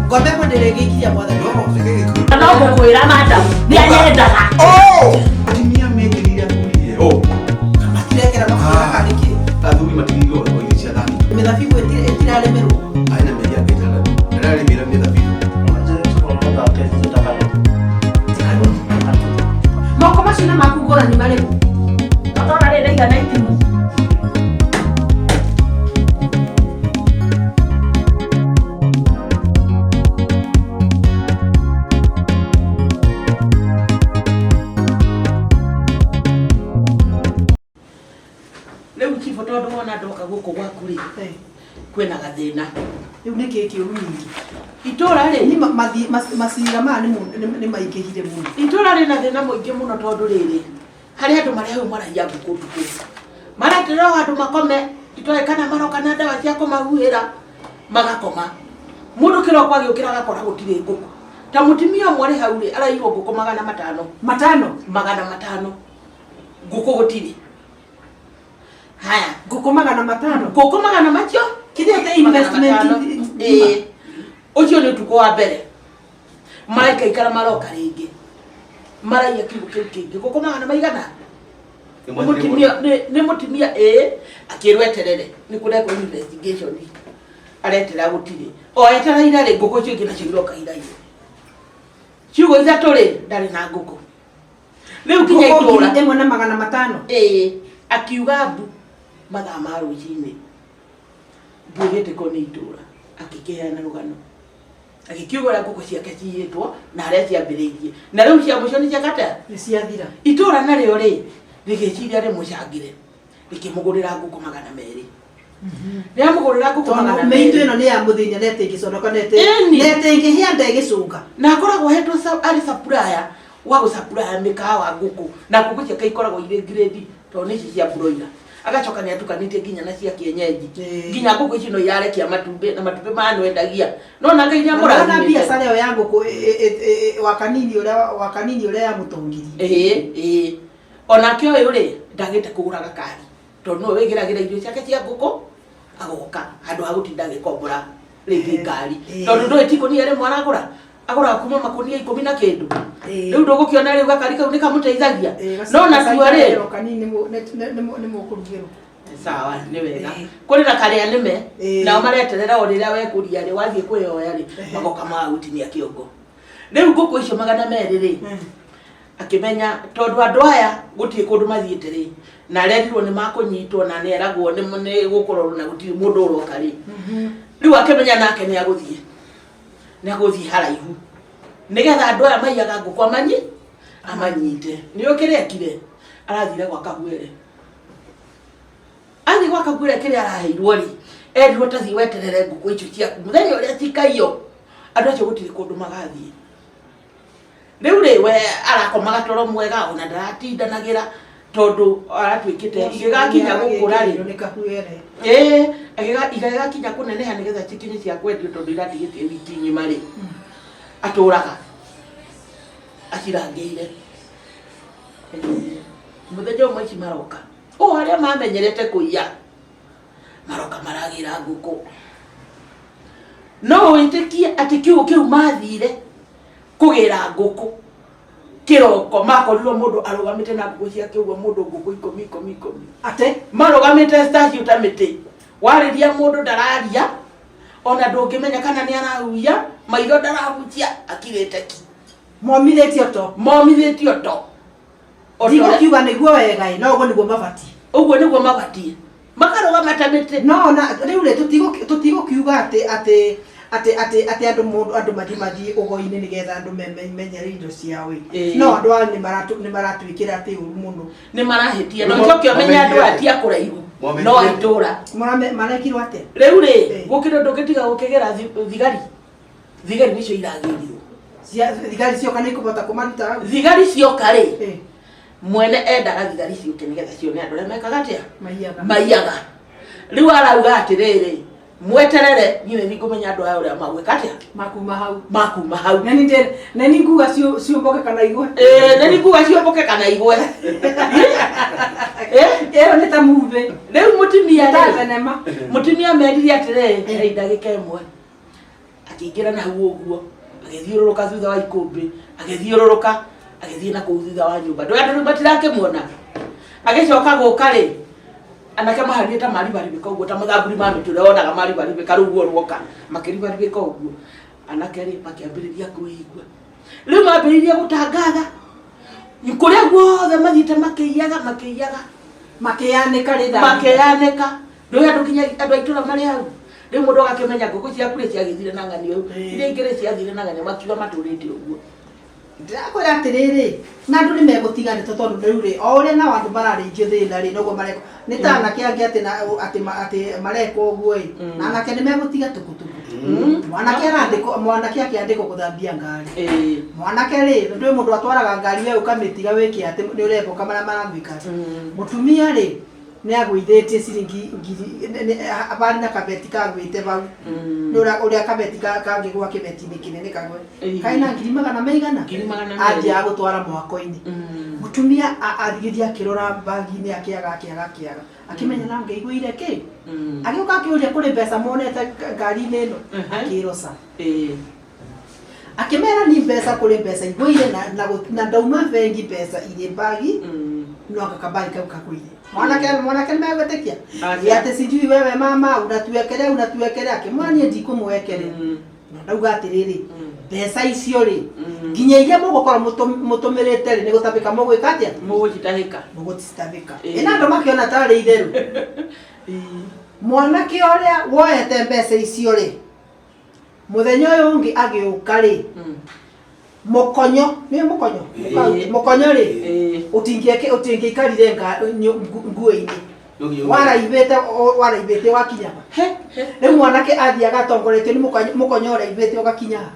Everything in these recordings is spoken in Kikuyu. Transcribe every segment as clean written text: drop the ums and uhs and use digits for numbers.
Ngombe ĩmwe ndĩrĩgĩikiria mwathani. No, reke gĩkuũ. No ngũkwĩra madam, nĩ anyendaga. Oh! Atumia mekĩrĩire athuri oh. Matirekera mabura karĩ kĩ? Athuri matigĩirwo o irio cia thani. Mĩthabibũ ĩtirarĩmĩrwo. Arĩ na mĩeri yake ĩtandatũ. Ndararĩmĩra mĩthabibũ. Moko macio na maku ngũrani marĩkũ? Tondũ rĩrĩ ndaigana itimũ. Rĩu chibũ tondũ wona ndoka gũkũ gwaku rĩ, kwĩna gathĩna. Rĩu nĩ kĩĩ kĩũru ningĩ? Itũra rĩ, Ni macira maya nĩ maingĩhire mũno. Itũra rĩna thĩna mũingĩ mũno tondũ rĩrĩ, harĩ andũ marĩ hau maraiya ngũkũ ũtukũ. Mareterera o andũ makome, itoĩ kana maroka na ndawa cia kũmahuhĩra, magakoma. Mũndũ kĩroko agĩũkĩra agakora gũtirĩ ngũkũ. Ta mũtumia ũmwe arĩ hau rĩ, araiyirwo ngũkũ 500. Matano? 500. Ngũkũ gũtirĩ. Haya. Ngũkũ 500? Ngũkũ magana macio? Kĩrĩa ta investment 500. Ĩĩ. Ũcio nĩ ũtukũ wa mbere. Maraikaikara maroka rĩngĩ. Maraiya kiugo kĩu kĩngĩ. Ngũkũ magana maigana? Mũtumia nĩ mũtumia ĩĩ akĩrwo eterere nĩ kũrekwo investigation aretera gũtirĩ o etereire rĩ ngũkũ icio ingĩ nacio iroka iraiyo ciugo ithatũ rĩ ndarĩ na ngũkũ rĩu nginya Ngũkũ itũra 1500? Ĩĩ akiuga mbu mathaa ma rũcinĩ mbu ĩgĩtĩkwo nĩ itũra akĩkĩheana rũgano agĩkiuga ũrĩa ngũkũ ciake ciyĩtwo na harĩa ciambĩrĩirie na rĩu cia mũico nĩ ciakata Nĩ ciathira. Itũra narĩo rĩ rĩgĩciria rĩmũcangĩre rĩkĩmũgũrĩra ngũkũ 200 rĩamũgũrĩra ngũkũ Tondũ magana mĩitũ merĩ ĩno nĩ ya mũthĩnia na ĩtĩngĩconoka na Ĩni. ĩtĩngĩhĩa ndĩgĩcũnga. Na akoragwo ahetwo arĩ supplier wa gũsupplier mĩkawa ngũkũ na ngũkũ ciake ikoragwo irĩ grade tondũ nĩ ici cia broiler agacoka nĩ atukanĩtie nginya na cia kienyeji nginya ngũkũ ici no irarekia matumbĩ na matumbĩ maya no endagia no na Ngai nĩ Na ndona amũrathimĩte. biacara ĩyo ya ngũkũ wakanini ũrĩa wakanini ũrĩa yamũtongirie. Ĩĩ ĩĩ onake ũyũ rĩ ndagĩte kũgũra gakari tondũ nĩwe wĩgĩragĩra irio ciake cia ngũkũ agoka handũ ha gũtinda agĩkombora rĩngĩ ngari tondũ ndũĩ ti ikũnia rĩmwe aragũra agũraga kuma makũnia ikũmi na kĩndũ rĩu ndũgũkĩona rĩu gakari kau nĩ kamũteithagia no natua rĩ Kanini nĩ mũkũrugĩrwo. Sawa nĩ wega kũrĩ na karĩa nĩme nao mareterera o rĩrĩa wekũria rĩ wathiĩ kwĩyoya rĩ magoka magagũtinia kĩongo rĩu ngũkũ icio 200 rĩ akĩmenya tondũ andũ aya gũtirĩ kũndũ mathiĩte rĩ na arerirwo nĩ makũnyitwo na nĩ eragwo nĩ gũkũrorwo na gũtirĩ mũndũ ũroka rĩ rĩu akĩmenya nake nĩ agũthiĩ nĩ agũthiĩ haraihu nĩgetha andũ aya maiyaga ngũkũ amanyite nĩ ũkĩrĩa ekire arathire gwa Kaguere athiĩ gwa Kaguere kĩrĩa araheirwo rĩ erirwo ta thiĩ weterere ngũkũ icio ciaku mũthenya ũrĩa cikaiyo andũ acio gũtirĩ kũndũ magathiĩ rĩu rĩ we arakomaga toro mwega ona ndaratindanagĩra tondũ aratuĩkĩte igĩgakinya gũkũra rĩ Nĩ Kaguere. Ĩĩ, igĩgakinya kũneneha nĩgetha cikinye cia kwendio tondũ iratigĩtie wiki ng'ima rĩ atũraga acirangĩire mũthenya ũmwe ici maroka o arĩa mamenyerete kũiya maroka maragĩra ngũkũ no wĩtĩkie atĩ kiugo kĩu mathire kũgĩra ngũkũ kĩroko makorirwo mũndũ arũgamĩte na ngũkũ ciake ũguo mũndũ ngũkũ ikũmi ikũmi ikũmi Ate? Marũgamĩte statue ta mĩtĩ warĩria mũndũ ndararia ona ndũngĩmenya kana nĩ arahuia maitho ndarahutia akirĩte ki Momithĩtio to. Momithĩtio to. O ta ũrĩa- Ndigũkiuga nĩguo wega ĩ, no ũguo nĩguo mabatiĩ. Ũguo nĩguo mabatiĩ. Makarũgama ta mĩtĩ. No ona rĩu rĩ tũtigũkiuga atĩ atĩ atĩ atĩ atĩ andũ mũndũ andũ mathiĩ mathiĩ ũgo-inĩ nĩgetha andũ memenyere indo ciao ĩ. No andũ aya nĩ maratwĩkĩra atĩ ũru mũno. Nĩ marahĩtia. Na ũcoke ũmenye andũ aya ti a kũraihu. No a itũra. Marekirwo atĩa? Rĩu rĩ, gũkĩrĩ ũndũ ũngĩtiga gũkĩgera thigari. Thigari nĩcio iragĩrirwo. Thigari cioka nĩ ikũhota kũmaruta hau? Thigari cioka rĩ, mwene endaga thigari ciũke nĩgetha cione andũ arĩa mekaga atĩa? Maiyaga. Maiyaga. Rĩu arauga atĩrĩrĩ, mweterere niĩ nĩ ngũmenya andũ aya ũrĩa magwĩka atĩa? Makuma hau. Makuma hau. Na nĩ nguga ciũmbũke kana igwe. Ĩĩ, nĩ nguga ciũmbũke kana igwe. Ĩyo nĩ ta movie. Rĩu mũtumia Ta rĩ, thenema. Mũtumia merire atĩrĩrĩ, ei ndagĩka ĩmwe. Akĩingĩra na hau ũguo, agĩthiũrũrũka thutha wa ikũmbĩ, agĩthiũrũrũka, agĩthiĩ na kũu thutha wa nyũmba. Ndũĩ andũ rĩu matirakĩmuona. Agĩcoka gũka rĩ, anake maharie ta maribaribĩka ũguo, ta mathamburi ma mĩtĩ ũrĩa wonaga maribaribĩka rũhuho ruoka, makĩribaribĩka ũguo. Anake rĩ, makĩambĩrĩria kwĩigua. Rĩu mambĩrĩirie gũtangatha kũrĩa guothe mathiĩte makĩiyaga, makĩiyaga. Makĩyanĩka rĩ thaa. Makĩyanĩka. Ndũĩ andũ nginya andũ a itũra marĩ hau. Rĩu mũndũ agakĩmenya ngũkũ ciaku rĩ ciagĩthire na ng'ani ũyũ. Iria ingĩ rĩ ciathire na ng'ani makiuga matũrĩte ũguo. Ndĩrakwĩra atĩrĩrĩ, na andũ nĩ megũtiga ndeto tondũ rĩu rĩ, o ũrĩa nao andũ mararĩithio thĩna rĩ, noguo mareka. Nĩ ta anake angĩ atĩ na atĩ atĩ mareka ũguo ĩ, na anake nĩ megũtiga tukutuku. Mwanake arandĩkwo, mwanake akĩandĩkwo gũthambia ngari. Mwanake rĩ, ndũĩ mũndũ atwaraga ngari we ũkamĩtiga wĩke atĩ nĩ ũreboka marĩa maragwĩka. Mũtumia rĩ, nĩ agũithĩtie ciringi ngiri barĩ na kabeti kagwĩte hau. Nĩ ũrĩa ũrĩa kabeti kangĩgwa kĩbeti-inĩ kĩnene kagwe. Karĩ na ngiri magana maigana? Ngiri magana merĩ. Athiaga gũtwara mwako-inĩ. Mũtumia agĩthiĩ akĩrora bagi-inĩ akĩaga akĩaga akĩaga. Akĩmenya na ngeiguire kĩ? Agĩũka akĩũria kũrĩ mbeca monete ngari-inĩ ĩno? Akĩrwo ca. Akĩmera ni mbeca kũrĩ mbeca igũire na, na, na ndauma bengi mbeca irĩ bagi no anga kabagi kau kagũire. Mwanake mwanake nĩmegwĩtĩkia? Aca. Ĩ atĩ sijui wewe mama unatuwekelea unatuwekelea akĩmwĩra niĩ ndikũmwekelea. Na ndauga atĩrĩrĩ mbeca icio rĩ nginya iria mũgũkorwo mũtũmĩrĩte rĩ nĩ gũtabĩka mũgwĩka atĩa? Mũgũcitahĩka. Mũgũcitahĩka. Ĩ na andũ makĩona tarĩ itherũ. Mwanake ũrĩa woete mbeca icio rĩ mũthenya ũyũ ũngĩ agĩũka rĩ mũkonyo nĩ mũkonyo mũkonyo rĩ ũtingĩikarire nguo-inĩ waraibĩte waraibĩte wakinya ha rĩu mwanake athiaga atongoretio nĩ mũkonyo ũraibĩte ũgakinya ha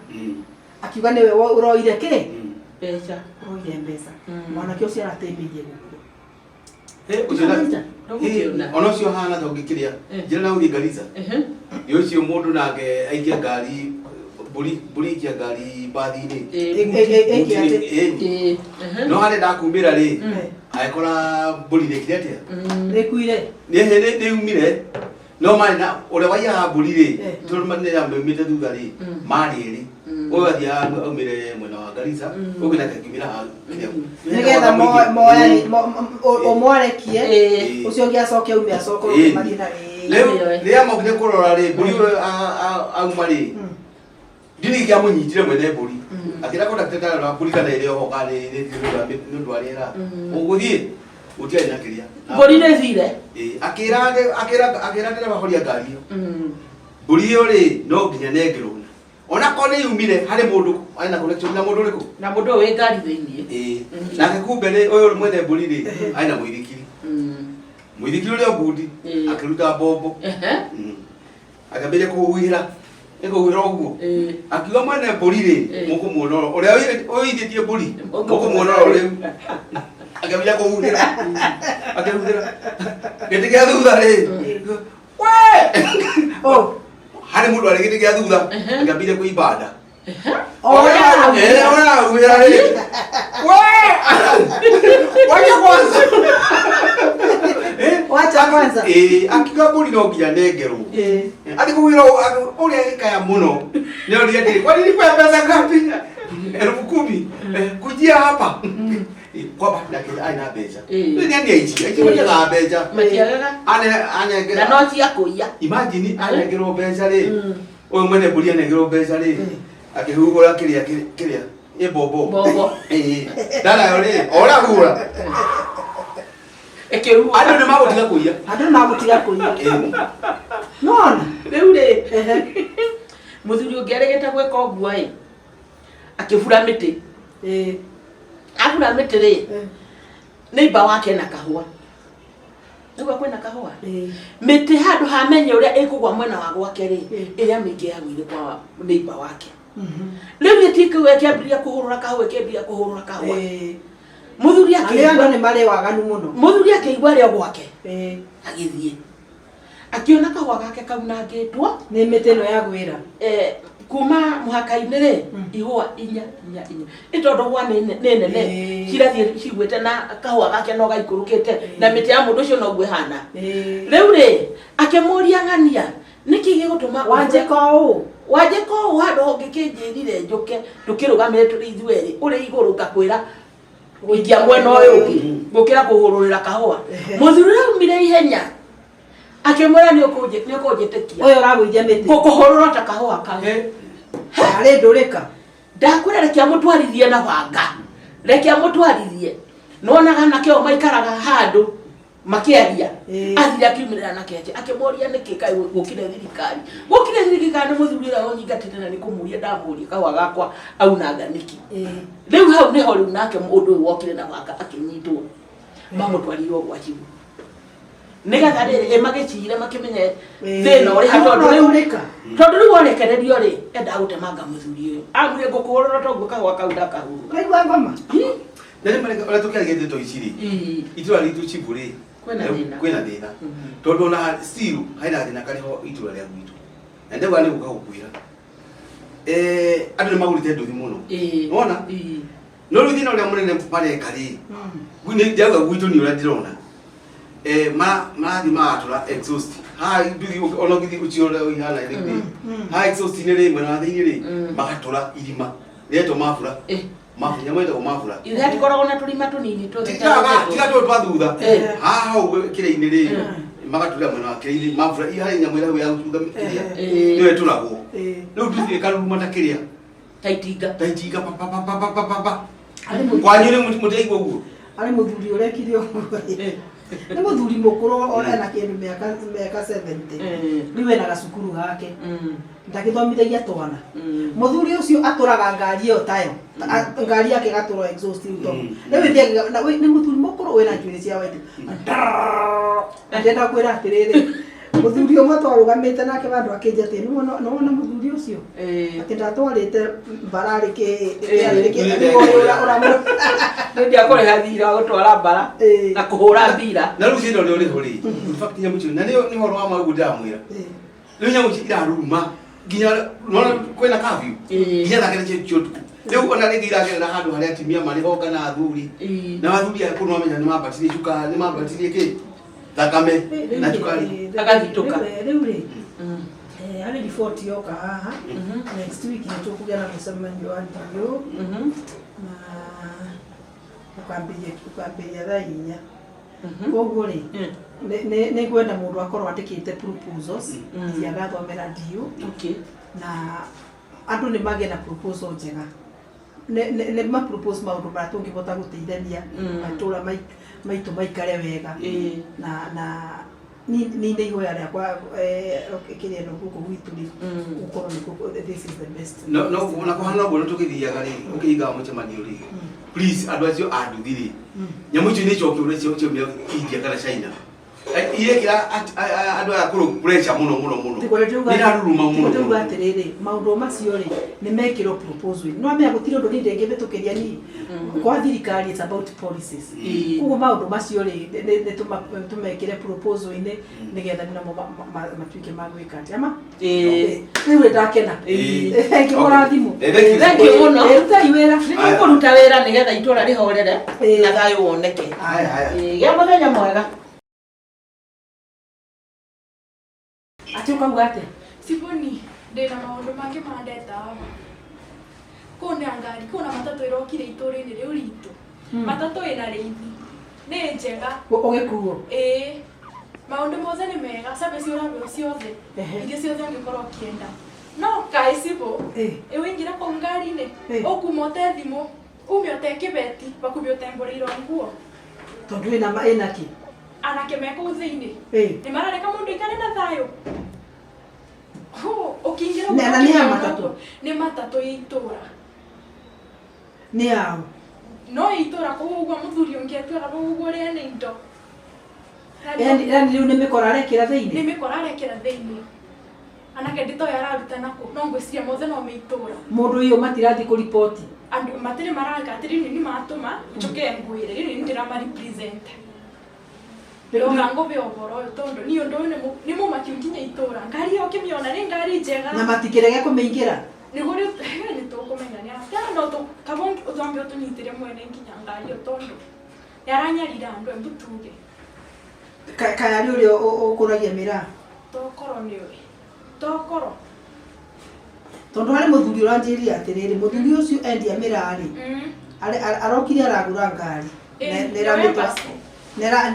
akiuga nĩwe ũroire kĩ mbeca ũroire mbeca mwanake ũcio aratĩmĩirie gũkua Ũcio ona ũcio hana ta ũngĩkĩrĩa njĩra na ũthiĩ Garissa nĩ ũcio mũndũ nake aikia ngari mbũri mbũri aikia ngari mbathi-inĩ no harĩa ndakumĩra rĩ agĩkora mbũri rĩkire atĩa rĩkuire nĩ umire no marĩ na ũrĩa waiyaga mbũri rĩ tondũ nĩamĩumĩte thutha rĩ marĩ erĩ ũyũ athiaga aumĩre mwena wa Garissa ũyũ ũngĩ nake akiumĩra hau kĩrĩa nĩgetha ũmwarekie ũcio ũngĩ acoke aume acoke ũke mathiĩ na rĩu rĩrĩa mokire kũrora rĩ mbũri ũyũ auma rĩ ndini kĩamũnyitire mwene mbũri akĩra kondakta ndarora mbũri kana ĩrĩ oho kana nĩ ũndũ wa rĩera ũgũthiĩ gũtiarĩ na kĩrĩa mbũri nĩ thire akĩra akĩra akĩra ndereba horia ngari ĩyo mbũri ĩyo rĩ no nginya nengerwo ona korwo nĩ yumire harĩ mũndũ arĩ na connection na mũndũ ũrĩkũ na mũndũ ũyũ wĩ ngari thĩiniĩ ĩĩ nake kumbe rĩ ũyũ mwene mbũri rĩ arĩ na mũithikiri mũithikiri ũrĩa ngundi akĩruta mbombo akĩambĩrĩria kũhuhĩra nĩ kũhuhĩra ũguo akiuga mwene mbũri rĩ mũkũmuona ũrĩa ũithĩtie mbũri mũkũmuona oro rĩu akĩambĩrĩria kũhuhĩra akĩhuhĩra gĩtĩ gĩa thutha rĩ we harĩ mũndũ arĩ gĩtĩ gĩa thutha akĩambĩrĩria kũimba nda ũrahuhĩra rĩ we wacha kwanza Wacha kwanza. Akiuga mbũri no nginya nengerwo athi kũhuhĩra ũrĩa agĩkaya mũno nĩ oria atĩrĩ kwani nilikuwa pesa ngapi 10,000 kujia hapa kwamba nake arĩ na mbeca rĩu nĩ aici aici matiagaga mbeca matiagaga anengera na no cia kũiya imagine anengerwo mbeca rĩ ũyũ mwene mbũri anengerwo mbeca rĩ akĩhuhũra kĩrĩa kĩrĩa ĩ mbombo Mbombo. ndanayo rĩ o ũrĩa ahuhũra ĩkĩhuha andũ nĩ magũtiga kũiya andũ nĩ magũtiga kũiya nona rĩu rĩ mũthuri ũngĩ arĩgĩte gwĩka ũguo ĩ akĩbura mĩtĩ abura mĩtĩ rĩ neighbor wake na kahũa nĩguo kwĩna kahũa mĩtĩ handũ ha menye ũrĩa ĩkũgwa mwena wa gwake rĩ ĩrĩa mĩingĩ yagũire kwa neighbor wake rĩu gĩtĩ kĩu ĩkĩambĩrĩria kũhũrũra kahũa ĩkĩambĩrĩria kũhũrũra kahũa mũthuri akĩigua andũ nĩ marĩ waganu mũno mũthuri akĩigua arĩ o gwake agĩthiĩ akĩona kahũa gake kaunangĩtwo nĩ mĩtĩ ĩno ya gwĩra kuma mũhaka-inĩ rĩ ihũa inya inya inya ĩ tondũ hũa nĩ nene cirathiĩ cigwĩte na kahũa gake no gaikũrũkĩte na mĩtĩ ya mũndũ ũcio noguo ĩhana rĩu rĩ akĩmũria ng'ania nĩkĩ gĩgũtũma wanjĩka ũũ Wanjĩka ũũ handũ ũngĩkĩnjĩrire njũke tũkĩrũgamĩre tũrĩ ithuerĩ ũrĩ igũrũ ngakwĩra gũikia mwena ũyũ ũngĩ gũkĩra kũhũrũrĩra kahũa. Mũthuri ũrĩa aumire ihenya akĩmwĩra nĩ ũkũnjĩtĩkia. Ũyũ ũragũithia mĩtĩ. Ngũkũhũrũra ta kahũa kau. Arĩ ndũrĩka. Ndakwĩra reke amũtwarithie na banga. Reke amũtwarithie. Nĩwonaga anake o maikaraga handũ makĩaria. Athire akiumĩrĩra anake ake akĩmoria nĩkĩ kaĩ gũkire thirikari. Gũkire thirikari nĩ mũthuri ũrĩa ũnyingatĩte na nĩ kũmũria ndamũria kahũa gakwa aunanga nĩkĩ. Rĩu hau nĩho rĩu nake mũndũ ũyũ wokire na banga akĩnyitwo. Mamũtwarirwo gwa cibũ. Nĩgetha rĩrĩ ĩ magĩcire makĩmenye thĩna ũrĩ ha tondũ rĩu tondũ rĩu warekererio rĩ endaga gũtemanga mũthuri ũyũ. Amwĩrire ngũkũhũrũra toguo kahũa kau ndakahurura. Waigua ngoma? Na rĩmwe rĩngĩ ũrĩa tũkĩaragia ndeto ici rĩ, itũra ritũ cibũ rĩ, Kwĩna thĩna. kwĩna thĩna. Tondũ ona still harĩ na gathĩna karĩ ho itũra rĩa gwitũ. Na ndauga nĩ gũka gũkwĩra. Eh, andũ nĩ magũrĩte nduthi mũno. Wona? No rĩu thĩna ũrĩa mũnene mareka rĩ, ndauga gwitũ nĩ ũrĩa ndĩrona. Eh, marathiĩ magatũra exhaust. Haha nduthi ona ũngĩthiĩ ũciore ũrĩa ihana rĩ, haha exhaust-inĩ rĩ, mwena wa thĩinĩ rĩ, magatũra irima. Rĩretwo mabura. Mabura, nyamũ ĩtagwo mabura. Ithe hatikoragwo na tũrima tũnini tũthĩ Tiga tũtũ twa thutha. Haha hau kĩrĩa-inĩ rĩ, magatũrĩra mwena wa kĩrĩa-inĩ, mabura, harĩ nyamũ ĩrĩa ya gũtunga kĩrĩa, nĩyo ĩtũragwo. Rĩu nduthi ĩkaruruma ta kĩrĩa. Ta itinga. Ta itinga pa pa pa pa pa pa pa pa. Kwanyu nĩ mũtiraigua ũguo? Arĩ mũthuri ũrekire ũguo. Nĩ mũthuri mũkũrũ ena kĩndũ mĩaka mĩaka 70. Rĩu ena gacukuru gake. Ndagĩthomithagia twana. Mũthuri ũcio atũraga ngari ĩyo tayo. Ngari yake ĩgatũrwo exhaust rĩu tondũ. Rĩu ĩthiaga na nĩ mũthuri mũkũrũ wĩna njuĩrĩ cia white. Ndĩrenda kwĩra atĩrĩrĩ, mũthuri ũmwe twarũgamĩte nake vandũ akĩnjia atĩ nĩwona mũthuri ũcio? Atĩ ndatwarĩte mbara rĩ kĩ Nĩ ndiakũrĩha thirĩ wa gũtwara mbara na kũhũra mbira. Na rĩu thĩna ũrĩa ũrĩ ho rĩ, in fact nyamũ icio, na nĩ ũhoro wa ma ũguo ndĩramwĩra. Rĩu nyamũ ici iraruruma nginya nona kwĩna curfew nginya thaa kenda cia ũtukũ. Rĩu ona rĩngĩ iragerera handũ harĩa atumia marĩ ho kana athuri. Na athuri aya kũu nĩwamenya nĩmambatirie cukari, nĩmambatirie kĩ? Thakame na cukari. Agathitũka. Rĩu rĩ, harĩ riboti yoka haha, next week nĩ tũkũgĩa na mũcemanio wa DO na ũkambĩrĩria thaa inya. Koguo rĩ, nĩ ngwenda mũndũ akorwo andĩkĩte proposals iria agathomera DO na andũ nĩ magĩe na proposal njega. Nĩ ma propose maũndũ marĩa tũngĩhota gũteithania matũra maitũ maikare wega. Na ni nĩ ihoya rĩakwa kĩrĩa ĩno gũkũ gwitũ rĩ, gũkorwo nĩ gũkũ, this is the best. No, no, na kũhana ũguo nĩ tũgĩthiaga rĩ, ũkĩhingaga mũcemanio rĩ, please andũ acio a nduthi rĩ, nyamũ icio nĩ icokio ũrĩa ciaumire India kana China. Irekĩra andũ aya akũrũ pressure mũno mũno mũno. Nĩ iraruruma mũno. Tiguo atĩrĩrĩ, maũndũ macio rĩ, nĩ mekĩrwo proposal. No amenya gũtirĩ ũndũ niĩ ndĩngĩhĩtũkĩria niĩ. Kwa thirikari it's about policies. Koguo maũndũ macio rĩ, nĩ tũmekĩre proposal-inĩ nĩgetha namo matuĩke ma gwĩka atĩa. Ama? Rĩu nĩ ndakena. Thank you mũrathimwo. Thank you mũno. Rutai wĩra. Nĩ tũkũruta wĩra nĩgetha itũra rĩhorere na thayũ woneke. Gĩa mũthenya mwega. Atĩ ũkauga atĩa? Siboni, ndĩna maũndũ mangĩ mandeta haha. Kũna ngari, kũna matatũ ĩrokire itũra-inĩ rĩu ritũ. Matatũ ĩna rĩithi. Nĩ njega. Ũgĩkuo? Ĩĩ. Maũndũ mothe nĩ mega, service ũraheo ciothe. Irio ciothe ũngĩkorwo ũkĩenda. No kaĩ cibũ, ĩ ũingĩra kũu ngari-inĩ, ũkuma ũte thimũ, ume ũte kĩbeti, bakume ũtembũrĩirwo nguo. Tondũ ĩna kĩ? Anake me kũu thĩinĩ. Nĩ marareka mũndũ aikare na thayũ. Ũkĩingĩra Na nĩ ya matatũ? Nĩ matatũ ya itũra. Nĩ yao? No ya itũra kũu ũguo mũthuri ũngĩ atuaga vau ũguo ũrĩa nĩ indo. Yaani rĩu nĩ mĩkora arekĩra thĩinĩ? Nĩ mĩkora arekĩra thĩinĩ. Anake nditoĩ araruta nakũ, no ngwĩciria mothe no me itũra. Mũndũ ũyũ matirathiĩ kũriboti? Andũ matirĩ maraka atĩrĩ nĩ matũma njũke ngwĩre, rĩu nĩ ndĩrama represent. Ndoka ngũbe ũhoro ũyũ tondũ niĩ ũndũ ũyũ nĩ mũmakiu nginya itũra. Ngari ĩyo ũkĩmĩona nĩ ngari njega. Na matikĩrege kũmĩingĩra? Nĩguo rĩu nĩ tũkũmenya nĩ atĩa, no kaba ũtwambe ũtũnyitĩre mwene nginya ngari ĩyo tondũ nĩ aranyarira andũ embu tuge. Kaya nĩ ũrĩa ũkũragia mĩraa? Tokorwo nĩwe. Tokorwo. Tondũ harĩ mũthuri ũranjĩrire atĩrĩrĩ, mũthuri ũcio endia mĩraa rĩ, arokire aragũra ngari. Na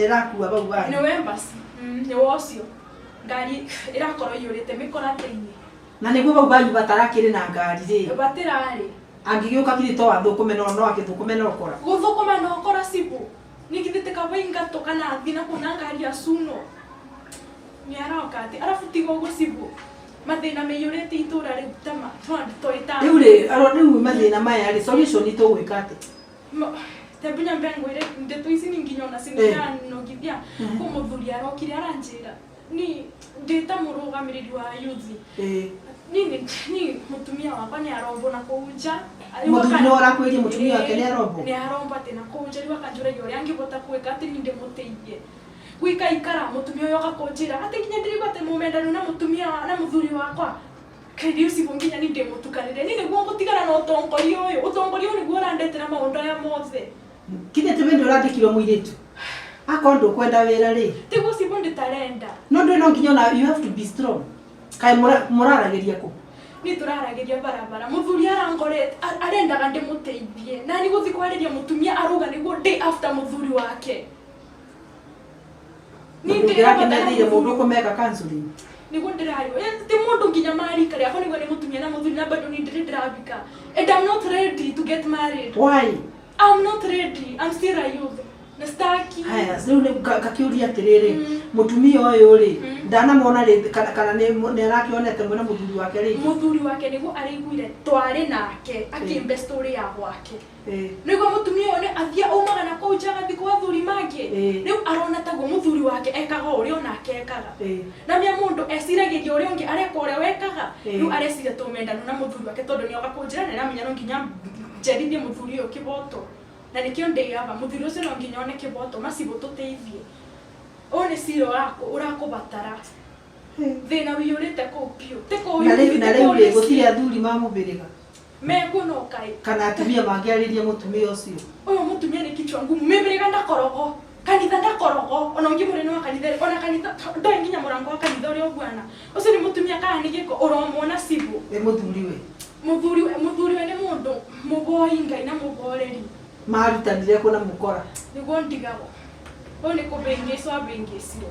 ĩrakua bau banyu. Nĩwe embassy. Nĩwe ũcio. Ngari ĩrakorwo ĩiyũrĩte mĩkoratĩ-inĩ. Na nĩguo bau banyu batarakĩrĩ na ngari rĩ. Batirarĩ. Angĩgĩũka githĩ to athũkũme no no agĩthũkũme na ũkora. Gũthũkũma na ũkora cibũ. Nĩ githĩ ti kaba ingatwo kana athiĩ na kũu na ngari ya Suno. Nĩ aroka atĩ arabu tiga ũguo cibũ. Mathĩna maiyũrĩte itũra rĩu ta ma twa Rĩu rĩ, rĩu mathĩna maya rĩ, solution tũgwĩka atĩa? Tebu nyambe ngwĩre ndeto ici ni nginya ona cindiranogithia. Kũ mũthuri arokire aranjĩra ni ndĩ ta mũrũgamĩrĩri wa youth. Ni ni mũtumia wakwa nĩ arombo na kũu nja. Mũthuri nĩwe ũrakwĩria mũtumia wake nĩ arombo? Nĩ arombo atĩ na kũu nja rĩu akanjũragia ũrĩa angĩhota gwĩka atĩ ni ndĩmũteithie. Gũikaikara mũtumia ũyũ oka kũnjĩra atĩ nginya ndĩraigua atĩ mũmendanu na mũtumia na mũthuri wakwa. Kaĩ rĩu cibũ nginya ni ndĩmũtukanĩre. Ni nĩguo ngũtigana na ũtongoria ũyũ. Ũtongoria ũyũ nĩguo ũrandetera maũndũ aya mothe. Githĩ ti we ũrandĩkirwo mũirĩtu? Akorwo ndũkwenda wĩra rĩ. Tiguo cibũ ndĩtarenda. No ndũĩ no nginya ona you have to be strong. Kaĩ mũraragĩria kũ? Ni tũraragĩria barabara. Mũthuri arangorete arendaga ndĩmũteithie. Na ni gũthiĩ kwarĩria mũtumia arauga nĩguo ndĩ after mũthuri wake. Ni ndĩrakĩmetheire mũndũ ũkũmeka counseling. Nĩguo ndĩrarĩo. Ti mũndũ nginya marika rĩakwa nĩguo nĩ mũtumia na mũthuri na bado ni ndĩrĩ ndĩrabika. And I'm not ready to get married. Why? I'm not ready. I'm still a youth. Na staki. Haya, rĩu nĩ ngakĩũria atĩrĩrĩ, mũtumia ũyũ rĩ, ndanamwona rĩ kana nĩ arakĩonete mwĩna mũthuri wake rĩ? Mũthuri wake nĩguo araiguire twarĩ nake akĩmbe story ya gwake. Nĩguo mũtumia ũyũ nĩ athiĩ aumaga na kũu nja agathiĩ kwa athuri mangĩ. Rĩu arona taguo mũthuri wake ekaga ũrĩa onake ekaga. Na mĩa mũndũ eciragĩria ũrĩa ũngĩ areka ũrĩa wekaga. Rĩu areciria tũmendano na mũthuri wake tondũ nĩoka kũnjĩra na nĩaramenya no nginya njerithie mũthuri ũyũ kĩboto. Na nĩkĩo ndĩaga mũthuri ũcio no nginya one kĩboto macibũ tũteithie. Ũyũ nĩ cira ũrakũbatara. Thĩna ũiyũrĩte kũu biũ. Ti kũu Na rĩu rĩ, gũtirĩ athuri mamũbĩrĩga? Mekuo no kaĩ. Kana atumia mangĩarĩria mũtumia ũcio? Ũyũ mũtumia nĩ kichwa ngumu. Mĩbĩrĩga ndakorogo. Kanitha ndakorogo. Ona ũngĩmũrĩa nĩ wa kanitha. Ona kanitha ndoĩ nginya mũrango wa kanitha ũrĩa ũguana. Ũcio nĩ mũtumia kana nĩ gĩko ũromwona cibũ. Ĩ mũthuri we? Mũthuri we nĩ mũndũ mũboi Ngai na mũboreri. Marutanire kũ na mũkora? Nĩguo ndigagwo. Ũyũ nĩ kũbĩngĩcwo abĩngĩcirwo.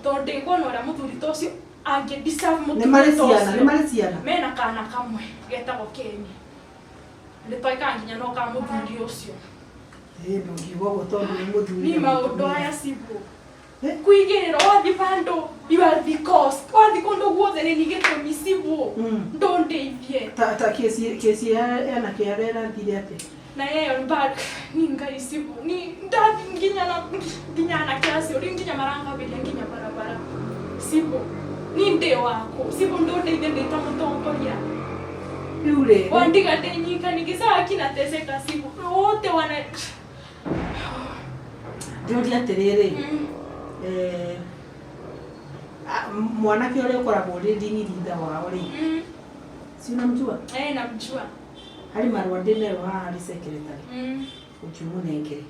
Tondũ ndĩkuona ũrĩa mũthuri ta ũcio angĩ deserve mũtumia ta ũcio. Nĩ marĩ ciana? Mena kana kamwe getagwo Keni. Nĩtwaikara nginya no ka mũthuri ũcio. Ndũngiuga ũguo tondũ nĩ mũthuri. Ni maũndũ aya cibũ. Kuigĩrĩra wathiĩ bandũ you are the cause. Wathiĩ kũndũ guothe nĩ ni gĩtũmi cibũ. Ndũndeithie. Ta kesi ya anake arĩa ĩrathire atĩa? Na yeyo ni ni Ngai cibũ. Ni ndathi nginya na nginya anake acio rĩu nginya marangabĩria nginya barabara. Cibũ. Ni ndĩ waku. Cibũ ndũndeithie ndĩ ta mũtongoria. Rĩu rĩ. Wandiga ndĩ nyika ningĩ sawa kinateseka cibũ. Wote wana Ndĩũrie atĩrĩrĩ, mwanake ũrĩa ũkoragwo ũrĩ leader wao rĩ, si unamjua? Namjua. Harĩ marũa ndĩnayo haha harĩ secretary. Ũngĩmũnengere.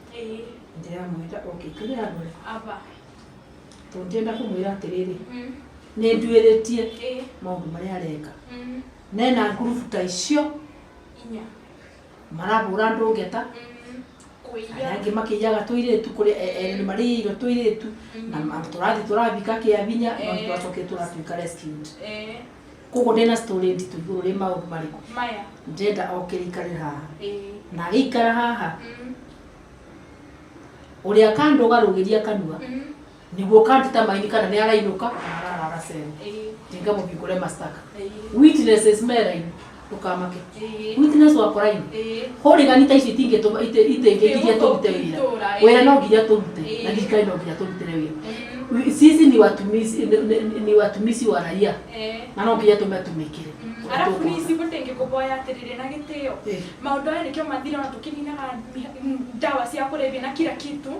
Ndĩramwĩra oke ikare arore. Aba. Tondũ ndĩrenda kũmwĩra atĩrĩrĩ, nĩ nduĩrĩtie maũndũ marĩa areka. Nena ngurubu ta icio inya marabũra andũ ngeta. Arĩa angĩ makĩiyaga tũirĩtu kũrĩa erĩ nĩ marĩirwo tũirĩtu na tũrathiĩ tũrabika kĩa hinya no twacokire tũratuĩka rescued. Koguo ndĩna story nditũ igũrũ rĩ maũndũ marĩkũ. Maya. Ndĩrenda oke rĩikare haha. Na agĩikara haha ũrĩa kandũgarũgĩria kanua nĩguo kanduta maini kana nĩ arainũka kana ararara cell. Ndingamũhingũre mastaka. Witnesses me raini ndũkamake. Witness wako raini. Hooligan ta icio itingĩtũma itingĩgiria tũrute wĩra. Wĩra no nginya tũrute na thirikari no nginya tũrutĩre wĩra. Sisi ni watumishi ni watumishi wa raia na no nginya tũmatumĩkĩre. Arabu ni ici ndĩngĩkũboya atĩrĩrĩ na gĩtĩo. Maũndũ aya nĩkĩo mathire ona tũkĩninaga ndawa cia kũrebia na kila kitu.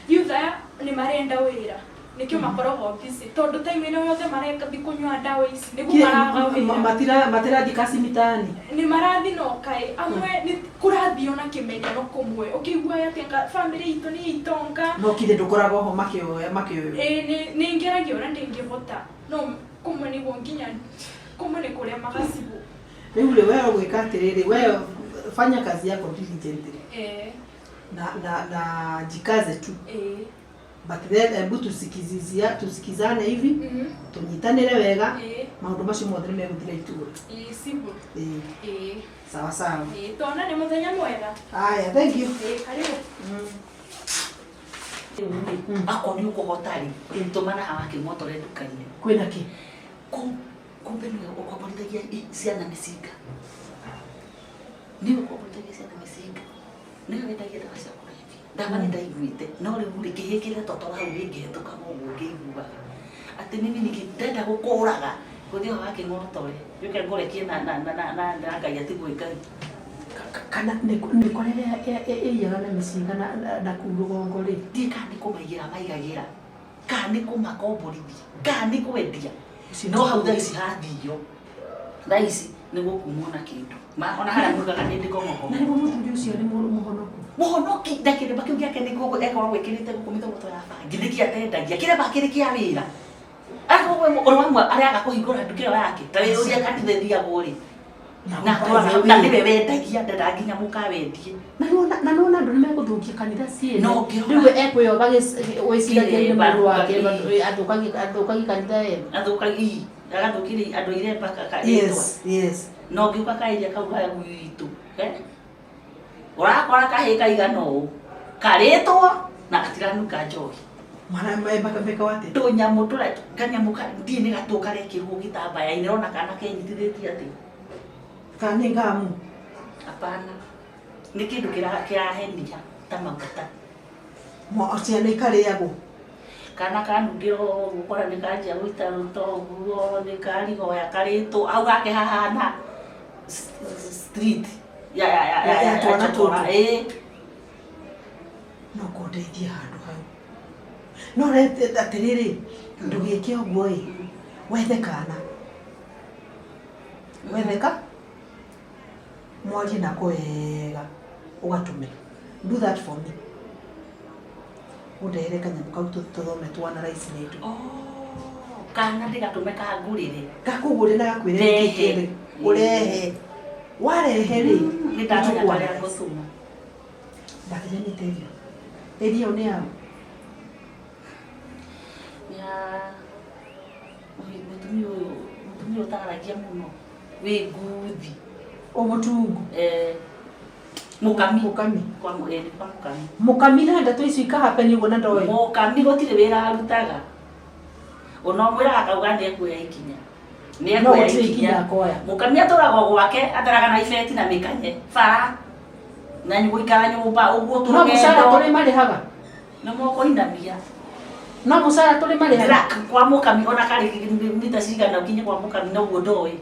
Youth aya nĩ marenda wĩra. Nĩkĩo makoragwo busy tondũ time ĩno yothe marathiĩ kũnyua ndawa ici nĩguo maraga wĩra. Matirathiĩ kazi mitaani. Nĩ marathiĩ no kaĩ amwe nĩ kũrathiĩ ona kĩmenyano kũmwe ũkĩigua atĩ family itũ nĩ itonga. No kithĩ ndũkoragwo ho makĩoya makĩoywo. Ĩĩ nĩ ngeragia ũrĩa ndĩngĩhota no kũmwe nĩguo nginya kũmwe nĩ kũrĩa magacibũ. Rĩu rĩ, wewe gwĩka atĩrĩrĩ, wewe fanya kazi yako diligently na jikaze tu. But then hebu tusikizizia tusikizane hivi, tunyitanĩre wega, maũndũ macio mothe nĩ megũthira itũra. Ĩĩ cibũ. Ĩĩ. Ĩĩ. Sawa sawa. Ĩĩ, tona nĩ mũthenya mwega. Haya, thank you. Ĩĩ, karibu. Akorwo nĩ ũkũhota rĩ, tũmana hawa kĩng'otore nduka-inĩ. Kwĩna kĩ? Kumbe nĩwe ũkomborithagia ciana mĩcinga, nĩwe ũkomborithagia ciana mĩcinga, nĩwe wendagia ndawa cia kũrebia. Ndawa nĩ ndaiguĩte, no rĩu rĩ, kĩhĩ kĩrĩa totora hau gĩngĩhetũka ũguo ngĩiguaga atĩ mimi ningĩ ndenda gũkũraga gũthiĩ hawa kĩng'otore yũke ngũrekie na na na na na na Ngai atigwo Ngai. Kana nĩ kũrĩa ĩiyaga na mĩcinga na kũu rũgongo rĩ? Ndiĩ kana nĩ kũmaigĩra maigagĩra, kana nĩ kũmakomborithia, kana nĩ kwendia, no hau thaa ici hathio, thaa ici nĩ gũkumwo na kĩndũ. Ona harĩa mugaga nĩ ndĩkong'oko. Na nĩguo mũthuri ũcio nĩ mũhonoku. Mũhonoki na kĩremba kĩu gĩake nĩguo ekoragwo ĩkĩrĩte gũkũ mĩthogoto ya bangi, nĩkĩ atendagia kĩremba kĩrĩ kĩa wĩra. Akorwo ũrĩ wamwe arĩaga kũhingũra nduka ĩyo yake ta wĩra ũrĩa kanitha ĩthiagwo rĩ, na atwaraga na nĩwe wendagia, ndendaga nginya mũkawendie. Na nĩwona andũ nĩmegũthũkia kanitha ciene. No ngĩrora. Rĩu ekwĩyoba gwĩciragia nĩ mũndũ wake, Kĩremba, athũkagia kanitha yene. Athũkagia, agathũkĩria andũ iremba rĩtwa. Yes. Na ũngĩũka kaĩria kau ga gwitũ, ũrakora kahĩ kaigana ũũ karĩtwo na gatiranuka njohi. Mwana meka wate. Tũnyamũ tũrĩa kanyamũ ndiĩ nĩ gatũ karekĩrwo gĩtambaya-inĩ, ũrona kana kenyitithĩtie atĩ. Kana nĩ ngamu? Hapana. Nĩ kĩndũ kĩrahenia ta maguta. Ciana ikarĩagwo. Kana kanungĩrwo ũguo ũkora nĩ kanjia gũita rũta ũguo, nĩ karigoya karĩtwo, hau gake hahana street ya ya ya ya Ya twana chokora. tũtũ. Ĩĩ. No kũndeithia handũ hau. No rete atĩrĩrĩ, ndũgĩke ũguo ĩ, wethe kana. Wethe ka? Mwarie nako wega, ũgatũme. Do that for me. Ũndehere kanyamũ kau tũthome twana raici nĩ tũ. Oh, kana ndĩgatũme kangũrĩre. Gakũgũrĩre na gakwĩre Ndehe. nĩkĩ kĩrĩ. Ũrehe. Warehe rĩ, Nĩ ndamenya nĩtũkũaria. karĩa ngũtũma. Ndakĩria nĩ terio. Ĩria ĩyo nĩ yaũ? Ya mũtumia ũyũ, mũtumia ũyũ ũtaragia mũno, wĩ nguthi. O mũtungu. Mũkami. Mũkami. Kwa nĩ kwa mũkami. Mũkami na ndeto icio ikahapeni ũguo na ndoĩ. Mũkami gũtirĩ wĩra arutaga. Ona ũmwĩraga akauga nĩ ekuoya ikinya. Nĩ No ekuoya gũtirĩ ikinya. ikinya akoya. Mũkami atũraga gwake, ataraga na ibeti na mĩkanye bara na gũikara nyũmba ũguo No mũcara tũrũgendo. tũrĩ marĩhaga. Nĩ mokũinamia. No mũcara tũrĩ marĩhaga. Ndĩra kwa mũkami ona karĩ mita cigana ũkinye kwa mũkami noguo ndoĩ.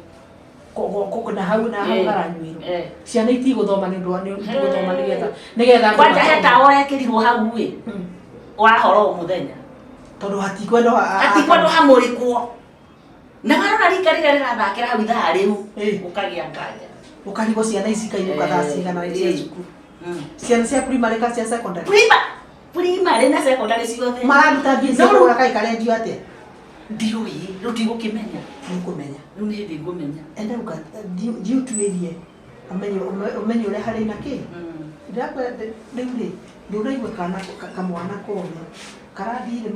Na hau na hau haranyuĩrwo. Ciana itigũthoma nĩ ũndũ wa nĩ itigũthoma nĩgetha nĩgetha andũ Kwanja he mathome. tawa ũrekĩrirwo hau ĩ. Ũrahora o mũthenya. Tondũ hatikwendwo Hatikwendwo hamũrĩkwo. Na warora rika rĩrĩa rĩrathakĩra hau ithaa rĩu, ũkagĩa nganja. Ũkarigwo ciana ici ikainũka thaa cigana cia cukuru. Ciana cia primary ka cia secondary? Primary na secondary ciothe. Mararuta mbia cia No rĩu- kũgũra kaĩ karendio atĩa? Ndiũĩ, rĩu ndigũkĩmenya. Nĩũkũmenya. Rĩu nĩ hĩndĩ ngũmenya. Enda thiĩ ũtuĩrie ũmenye ũrĩa harĩ na kĩ. Ndĩrakwĩra rĩu rĩ, ndũraigua kana kamwana kothe karathire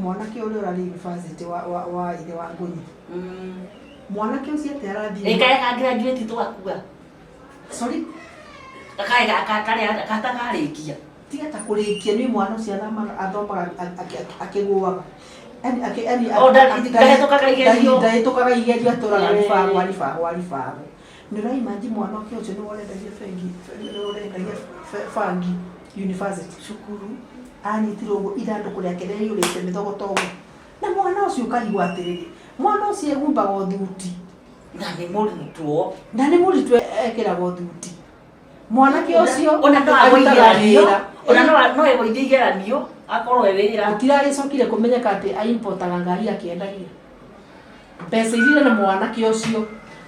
mwanake ũrĩa ũrarĩ university wa ithe wa Ngũnyi. Mwanake ũcio atĩ arathiĩ. Ĩ kaĩ ka graduate twakua. Sorry? Kaĩ gatakarĩkia. Tiga ta kũrĩkia nĩ mwana ũcio athomaga akĩgũaga. O, ndahĩtũkaga igerio. Ndahĩtũkaga igerio atũraga aribago aribago aribago. Nĩ ũraimanji mwanake ũcio nĩwe ũrendagia bengi, nĩwe ũrendagia bangi university. Cukuru. Anyitirwo ũguo ithandũkũ rĩake rĩaiyũrĩte mĩthogoto ũguo. Na mwana ũcio ũkarigwo atĩrĩrĩ, mwana ũcio egumbaga thuti. Na nĩ mũrutwo. Na nĩ mũrutwo ekĩragwo thuti. Mwanake ũcio ona no agwe arutaga igeranio, wĩra. ona no egũithie igeranio akorwo e wĩra. Gũtiragĩcokire kũmenyeka atĩ aimpotaga ngari akĩendagia. Mbeca iria na mwanake ũcio.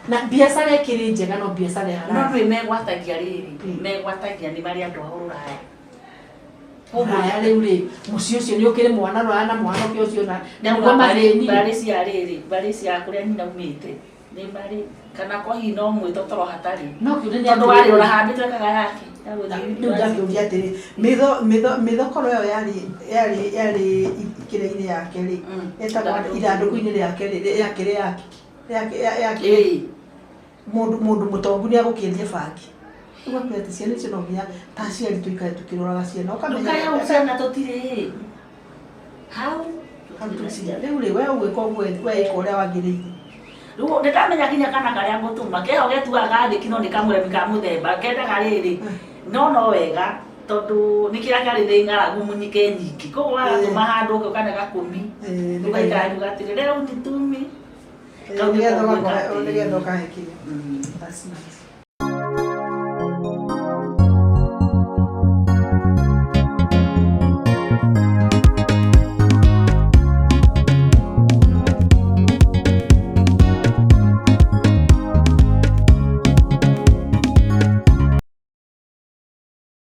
Na biacara ĩkĩrĩ njega no biacara ya No harathi. ndũĩ megwatagia rĩrĩ, megwatagia nĩ marĩ andũ a rũraya. Rũraya rĩu rĩ, mũciĩ ũcio nĩ ũkĩrĩ mwana rũraya na mwanake ũcio na Nĩ nĩguo mathĩni. mbarĩ cia rĩrĩ, mbarĩ cia kũrĩa nyina aumĩte, nĩ marĩ Kana kwa hihi no mwĩtotoro hatarĩ. No kĩũria nĩ Tondũ warĩ atĩrĩrĩ, ũrahambĩte ekaga yake. Ya gũthiĩ rĩu ndakĩũria atĩrĩ, mĩthokoro ĩyo yarĩ kĩrĩa-inĩ yake rĩ, ĩtagwo ithandũkũ-inĩ rĩake rĩ, yakĩrĩ yake yake Ĩĩ. Mũndũ mũtongu nĩ agũkĩendia bangi. Ũgakora atĩ ciana icio no nginya ta aciari tũikare tũkĩroraga ciana, ũkamenya Ndũkae hau ciana tũtirĩ. Hau. Hau tũtirĩ. Rĩu rĩ, we ũgwĩka ũguo, we ĩka ũrĩa wagĩrĩire. Rĩu nĩndamenya nginya kana karĩa ngũtũma keho getuaga gathĩki no nĩ kamũremi ka mũthemba kendaga rĩrĩ no no wega tondũ nĩ kĩrĩa kĩarĩ nĩ ng'aragu mũnyike nyingĩ koguo wagatũma handũ ũke ũkane gakũmi ũgaikara ngiuga atĩrĩ rĩu nitumi. Kau nĩko Nĩgetha ngwĩka ũgakohe- atĩ- nĩgetha ũkahe kĩrĩa. Mm. That's nice.